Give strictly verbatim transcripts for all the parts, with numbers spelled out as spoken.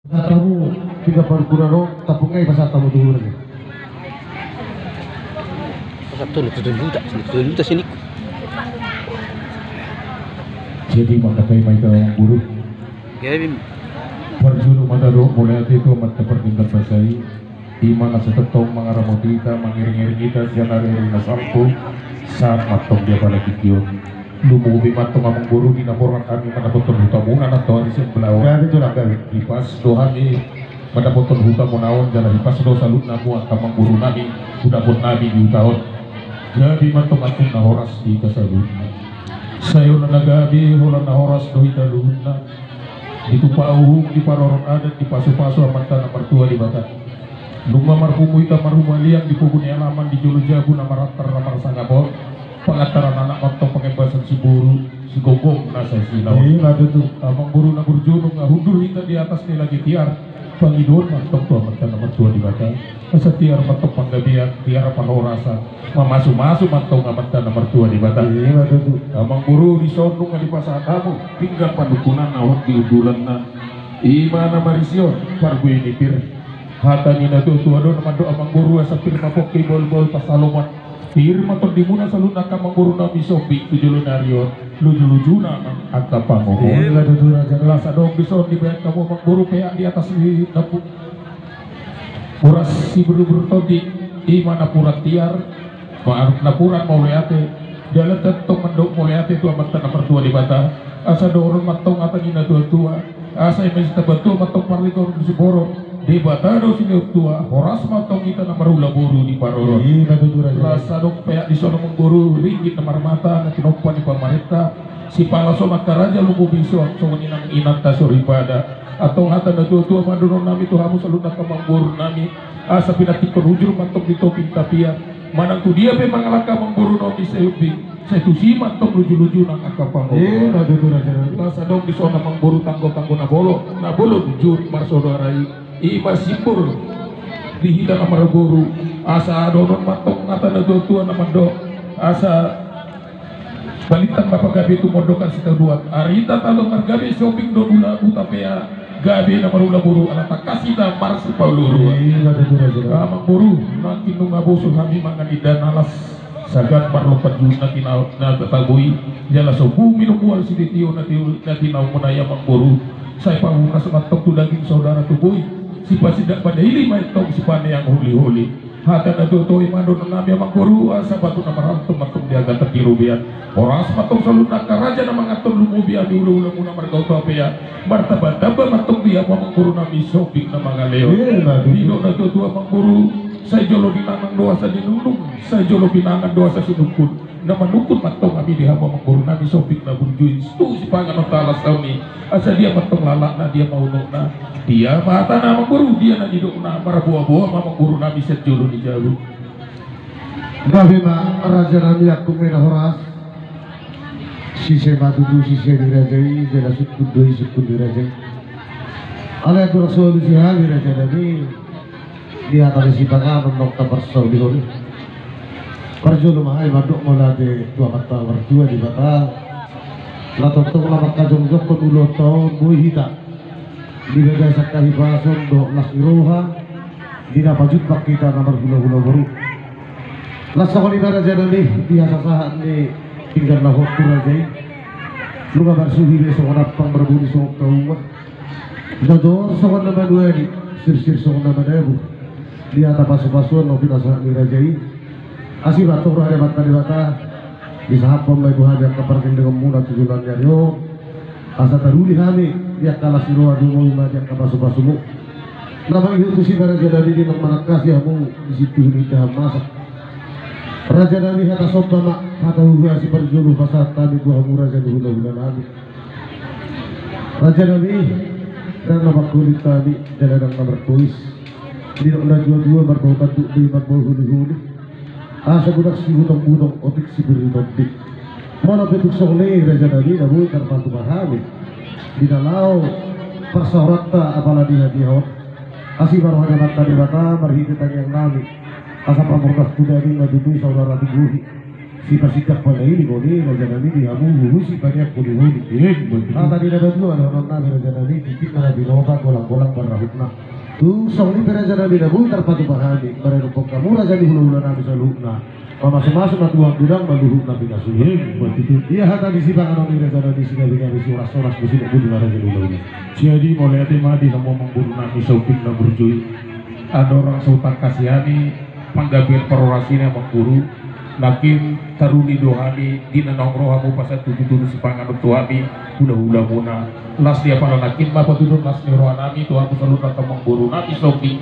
Pasahat hamu, tiga puluh kura ro, tapung ngai pasahat hamu tu hurang. Pasahat tolu, tujuh juta, tujuh juta sini. Jadi mangkatai ma hita, Amang Guru. Gabe. Parjolo ma tadok mauliate tu Amanta Pardenggan Basa i. Ima na sitongtong mangaramoti hita, mangiring-iring hita sian ari-ari na salpu. Sahat mantong di apala tingki on. Lumobi mantong, Amang Boru, di na borhat hami mandapothon hutamuna na toari sian belaon. Gabe, Tulang, gabe. Hipas do hami mandapothon hutamuna on, jala hipas do saluhutna hamu angka Amang Boru nami, hudapot nami di huta on. Gabe mantong, angka na horas di hita saluhutna. Sai holan na gabe, holan na horas do hita saluhutna. Ditupa uhum, diparorot adat, dipasupasu Amanta na martua Debata. Nunga marpungu hita marhumaliang di pogu ni alaman, di jolo jabu na marantar na marsangap on. Pangantaran anak mantong, pangembasan siboru, sigomgom nasa sinaon. Ima tutu. Amang Boru na burju, nunga hundul hita di atas ni lage tiar. Pangidoan mantong tu Amanta na martua Debata. Asa tiar mantong panggabean, tiar panhorasan. Mamasumasu mantong Amanta na martua Debata. Ima tutu. Amang Boru, dison nunga dipasahat hamu pinggan panungkunan na hot di hundulanna. Ima na marisi on parbue ni pir. Hata ni na tuatua do na mandok, Amang Boru, asa pir ma pongki, bahulbahul pansalongan. Pir ma tondimuna saluhutna angka Amang Boru nami, sombing tu jolo ni ari on, lujulujuna angka pangomoan. Ima tutu, Raja. Las adong dison dibahen hamu, Amang Boru, peak di atas ni dapu. Boras siburbur tondi, ima napuran tiar, ma-, napuran mauliate. Jala tongtong mandok mauliate tu Amanta na martua Debata. Asa dohonon mantong hata ni na tuatua. Asa eme sitabatua mantong parlinggoman ni siborok. Debata do silehon tua, horas mantong hita na marhula boru diparorot. Ima tutu, Raja. Las adong peak dison, Amang Boru, ringgit na marmata na tinompa ni pamarenta. Sipala songon angka raja, lumobi songon inang, inanta soripada. Antong hata na tuatua ma dohonon nami tu hamu saluhutna angka Amang Boru nami. Asa pinantikhon hujur mantong di topi ni tapian. Manang tu dia pe mangalangka Amang Boru nami, sai ombing, sai tusi mantong lujulujuna angka pangomoan. Ima tutu, Raja. Las adong dison, Amang Boru, tanggotanggo na bolon, na bolon jur marsaudara i. Ima simbol di hita na marboru. Asa dohonon mantong hata na tuatua na mandok, asa balintang ma pagabe tumondokan sitadoan. Ari hita tadok margabe, sombing do dula huta peak, gabe na marhula boru, ala tangkas hita marsipaolooloan. Ima tutu, Raja. Amang Boru, nangkin nunga bosu hami mangan indahan alas, sagat marlompan juhut na tina-, na tabo i, jala sombu minum mual siditio na ti-, na tinaumuna i, Amang Boru. Sai pamunas mantong tu daging saudara tubu i. Sipasindak padaili ma antong sipaneang holiholi. Hata na tuatua i ma dohonon nami, Amang Boru, asa batu na marantok mantong di agatan di robean. Horas mantong saluhutna angka raja na manganhon, lumobi hami hulahulamuna marga Hutapea. Martambatamba mantong di hamu, Amang Boru nami, sombing na mangalehon. Ima tutu. Didok na tuatua, Amang Boru, sai jolo dinangan do asa ninungnung, sai jolo pinangan do asa sinungkun. Na manungkun mantong hami di hamu, Amang Boru nami, sombing na burju i, tu sipanganon talas hami. Asa dia mantong lalakna, dia ma unokna, dia ma hatana, Amang Boru, dia na nidokna, marboaboa ma, Amang Boru nami, sian jolo ni jabu. Gabe ma, Raja nami, angkup ma na horas. Sise ma tutu sise ni raja i, jala sungkun do i sungkun ni raja i. Alai anggo na solu si hami, Raja nami, di hata ni sipanganon naung taparsaulihon i, parjolo ma hami mandok mauliate tu Amanta na martua Debata. Na tongtong na mangkajongjongkon ulaonta on, boi hita di bagasan hahipason dohot las ni roha, di na pajumpang hita na marhulahula boru. Las songon i ma, Raja nami, di hasasahat ni pinggan na hot tu raja i. Nunga marsuhi be songon ampang, marbuni songon kauma. Jojor songon na manuali, sirsir songon na manabu. Di hata pasupasuan na pinasahat ni raja i, asi ma antong roha ni Amanta Debata, disahaphon ma i tu hami angka pargellengonmuna tu joloan ni ari on. Asa taruli hami di angka las ni roha, dumenggan ma di angka pasupasumu. Na mangihut tusi ma, Raja nami, di na manangkasi hamu di sintuhu ni indahan masa. Raja nami, hata somba ma, hata huhuasi parjolo pasahat hami tu hamu, raja ni hulahula nami. Raja nami, ndang na mangkulit hami, jala ndang na martois. Didok na tuatua, marbau tanduk do i, marbau holiholi. Asa godang sibutongbutongan, otik sipir ni tondi. Molo pe tung songon i, raja nami, na boi tarpatupa hami di na laho parsaoranta apala di hatiha on. Asi ma roha ni Amanta Debata marhite tangiang nami, asa pamurnas tu daging, na tutu saudara tu bohi. Sipasindak panaili honi raja nami di hamu huhut sipaniak honi honi. Hata ni na batua dohonon nami raja nami, tingkina na tinopa, golang-golang pangarahutna. Tung songon i pe raja nami na boi tarpatupa hami, maradophon hamu raja ni hula-hula nami saluhutna. Mamasu-masu ma tulang godang ma luhut na pinasu. Ia hata ni sipanganon i raja nami, sigabe-gabe, sihoras-horas, bosi na budi ma raja ni hula-hula. Jadi mauliate ma di hamu amangboru nami Somping na burju i. Andorang so hutangkasi hami panggabean parhorasan i amangboru, nangkin taruli do hami di na naung ro hamu pasahat tudu-tudu sipanganon tu hami hula-hula muna. Las ni apala nangkin ma patuduhon las ni roha nami tu hamu saluhutna amangboru nami Somping.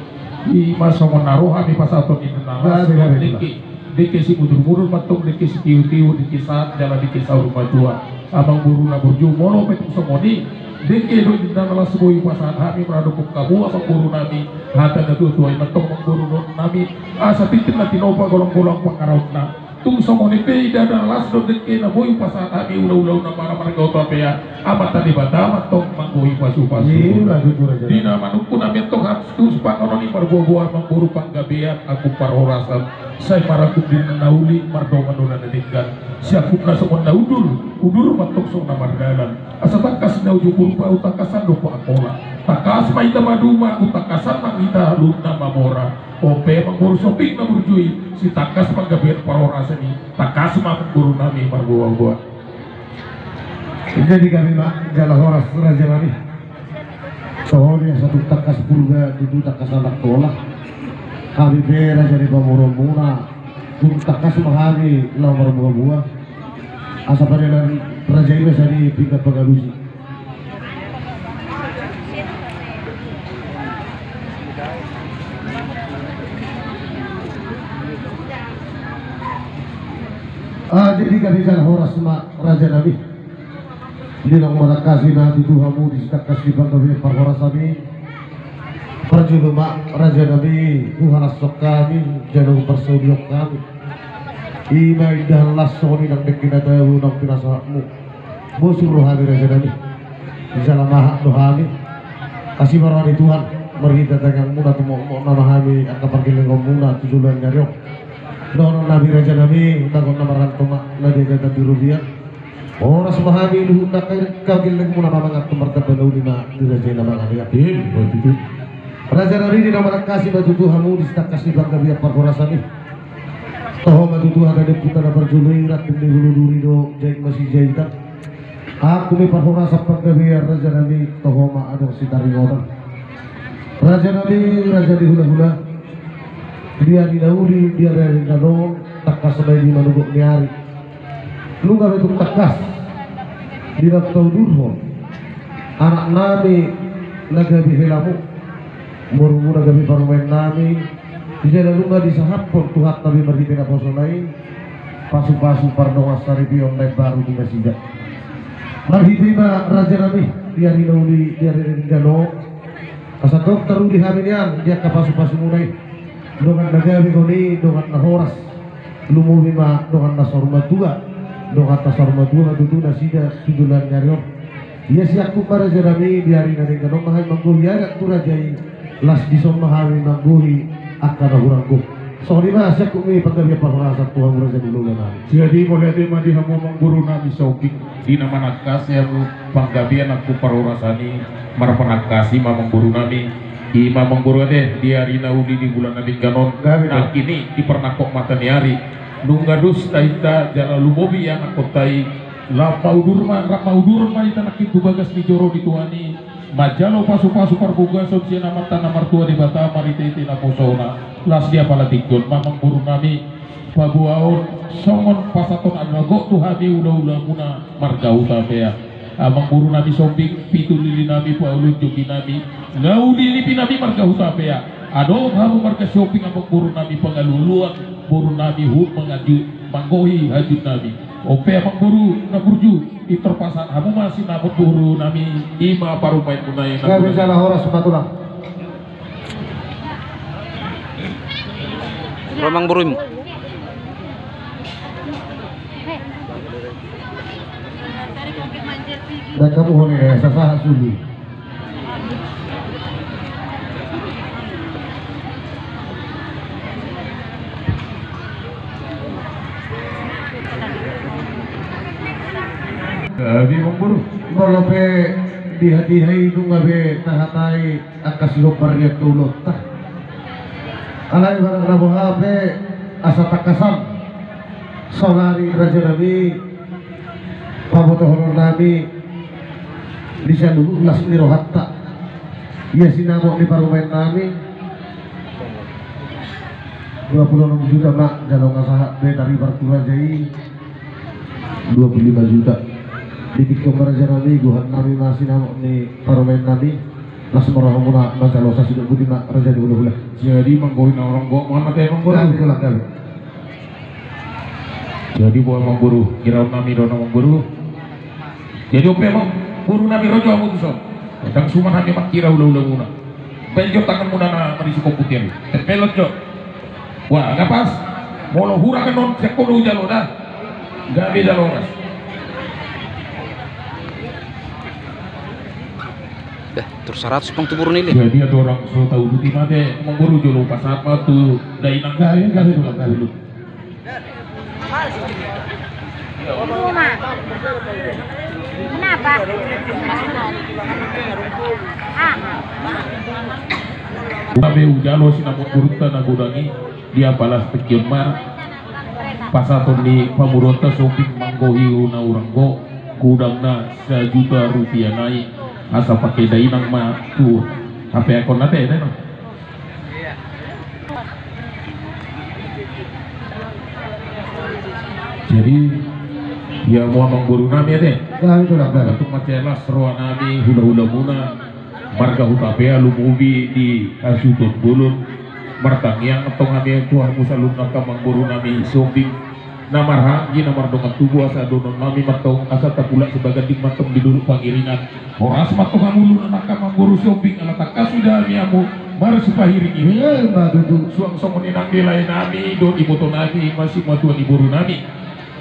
I ma songon na ro hami pasahathon i na las dengke, dengke simudur-mudur ma antong, dengke sitiur-tiur, dengke sahat jala dengke saur matua. Amangboru na burju, molo pe tung songon i, dengke do ninna na las boi hupasahat hami maradophon hamu amangboru nami. Hata ni na tua-tua i ma antong amangboru nami, asa tingkina na tinopa, golang-golang pangarahutna. Tung songon i pe, ndada na las do dengke na boi hupasahat hami hula-hula muna marga Hutapea. Amanta Debata ma antong manggohi pasu-pasu. Di na manungkun hami antong hami tu sipanganon i marboa-boa, amangboru, panggabean angka parhorasan. Sai marangkup di na uli, mardongan do na denggan. Siangkupna songon na udur, udur ma antong songon na mardalan. Asa tangkas na ujung purba, umtangkasan do Angkola. Tangkas ma hita maduma, umtangkasan ma hita luhutna mamora. On pe amangboru Somping na burju i, sitangkas panggabean parhorasan i, tangkas ma amangboru nami marboa-boa. Jadi gabe ma jala horas raja nami. Toho ni asa tung tangkas purba, tutu tangkasan Angkola. Hami pe raja ni pamoruon muna, tung tangkas ma hami laho marboa-boa. Asa panenan raja i ma asa di pinggan pangalusi. Ah, jadi gabe jala horas ma raja nami. Di naung manangkasi na tutu hamu di sitangkas ni panggabean parhorasan i. Parjolo ma raja nami, huhalashon hami jala huparsaulihon hami. I ma indahan las songon i nang dengke na tabo naung pinasahatmu. Bosur roha ni raja nami. Jala mahat do hami. Asi ma roha ni Tuhan, marhite tangiangmuna, tumomok nama hami angka pargellengonmuna tu joloan ni ari on. Dohonon nami raja nami, bagot na marhalto ma na di atas di robean. Horas ma hami luhut na angka pargellengmuna, mamangan tu martamba na uli ma di raja i na mangalean. Raja nami, di na manangkasi ma tutu hamu di sitangkas ni panggabean parhorasan i. Toho ma tutu hata ni ompunta na parjolo i, ranting ni hulu duri do jait masijaitan. Angkup ni parhorasan panggabean raja nami, toho ma adong sitaringotan. Raja nami, raja ni hulahula, di ari na uli, di ari na denggan on, tangkas ma i di manogot ni ari. Nunga pe tung tangkas di na paudurhon anak nami na gabe helamu, borumu na gabe parumaen nami, jala nunga disahaphon Tuhanta be marhite naposona i pasu-pasu pardongansaripeon na imbaru tu nasida. Marhite i ma raja nami, di ari na uli, di ari na denggan on, asa tong taruli hami nian di angka pasu-pasumuna i. Dongan na gabe hon i dongan na horas. Lumobi ma dongan na saur matua. Dongan na saur matua ma tutu nasida tu joloan ni ari on. Ia siangkup ma raja nami, di ari na denggan on ma hami manggohi adat tu raja i. Las dison ma hami manggohi angka na hurang gok. Songon i ma siangkup ni panggabean parhorasan tu hamu raja ni hulahula nami. Jadi mauliate ma di hamu amangboru nami Somping, di na manangkasi hamu panggabean angka parhorasan i. Marpanangkasi ma amangboru nami. I ma amangboru ate, di ari na uli di bulan na denggan on, nangkin i di parnangkok mata ni ari. Nunga dos tahinta jala lumobi anakkonta i. Lam maudur ma, rap maudur ma hita nangkin tu bagas ni joro ni Tuhan i. Manjalo pasu-pasu parbagason sian Amanta na martua Debata marhite-hite naposona. Las ni apala tingki on ma amangboru nami paboaon songon pasahaton na gok tu hami hula-hula muna marga Hutapea. Amangboru nami Somping, pitu lili nami, paulun jonggi nami, na uli nipi nami marga Hutapea. Adong hamu marga Somping amangboru nami pangalu-aluan, boru nami huhut manganju manggohi hanjut nami. On pe amangboru na burju, pintor pasahat hamu ma sinamot boru nami, i ma parumaenmuna i na. Gabe jala horas ma tulang. Ro amangborumu. Dakamu hone sasaha sulu. Jadi, Amangboru, molo pe dihadihai nunga be tahatai angka sihombar ni angka ulaonta. Alai barang na boha pe asa tangkas ma sonari raja nami pabotohonon nami di saluhut las ni rohanta. Ia sinamot ni parumaen nami dua puluh enam juta ma jalo nga sahat be taribar tu raja i. Dua puluh lima juta. Di tingki on ma raja nami, gohan nami ma sinamot ni parumaen nami. Las ma rohamuna manjalo sasudok boti ma raja ni hulahula. Jadi manggohi na orang gok mana te Amangboru? Gabe, tulang, gabe. Jadi boha Amangboru, hiraon nami do na Amangboru. Jadi on pe Amangboru nami ro jo hamu tuson. Ndang suman hami mangkira hulahulamuna. Baen jo tanganmuna na marisi komput i. Tempelon jo. Wah, nga pas. Molo hurang annon sian ho do hujalo da. Gabe jalo horas. Dah, terus seratus pang tu boru ni le. Jadi adong orang so tau duti mate, Amangboru, jolo pasahat ma tu dainang. Gabe, gabe, gabe, gabe. Rumah. Kenapa? Ah. Gabe hujalo sinamot borunta na godang i. Dia palas tingki on ma pasahaton ni pamoruonta Sombing manggohi na hurang gok, godangna sajuta rupiah nai, asa pake dainang ma tu hape akon na tena. Jadi ia mo Amangboru nami ate. Nah, itu lah, nah. Tung mansai las roha nami hulahulamuna. Marga Hutapea lumobi di hasuhuton bolon. Martangiang antong hami tu hamu saluhutna angka Amangboru nami Sombing na marhaha anggi na mardongan tubu asa dohonon nami mantong asa tapulak sibaganding mantong di dolok pangiringan. Horas mantong hamu saluhutna angka Amangboru Sombing ala tangkas huida hami hamu marsipahiring i. Ima tutu. Suang songon i nang di lae nami dohot iboto nami ma simatua ni boru nami.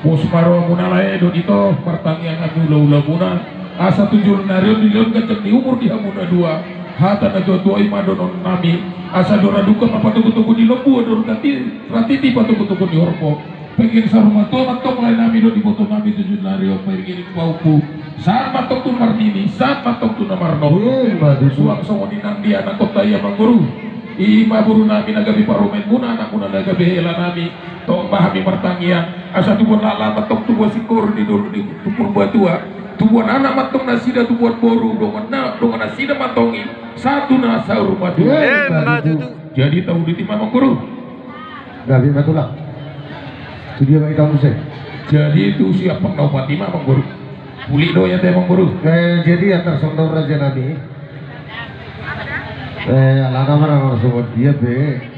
Pos ma rohamuna lae dohot ito, martangiang hami hulahulamuna asa tu joloan ni ari on dilehon ganjang ni umur di hamu na dua. Hata na tuatua i ma dohonon nami, asa dora dungka ma patogutogu ni lombu, dora titi patogutogu ni horbo. Pengge saur matua mantong lae nami dohot iboto nami tu joloan ni ari on pairingiring pahompu. Sahat mantong tu na marnini, sahat mantong tu na marnono. Ima tutu. Suang songon i nang di anakkonta i Amangboru. Ima boru nami na gabe parumaenmuna, anakmuna na gabe hela nami. Tong ma hami martangiang asa tubuan laklak mantong tubuan singkoru di dolok ni Purbatua, tubuan anak mantong nasida tubuan boru dongan na dongan nasida mantong i sahat tu na saur matua. Ima tutu. Jadi tauduti ma Amangboru. Gabe ma tulang. Tu dia ma hita muse? Jadi tu siampang na opat i ma Amangboru. Pulik do ia te Amangboru. Eh, jadi antar songon raja nami. Eh, alana ma na songon dia pe.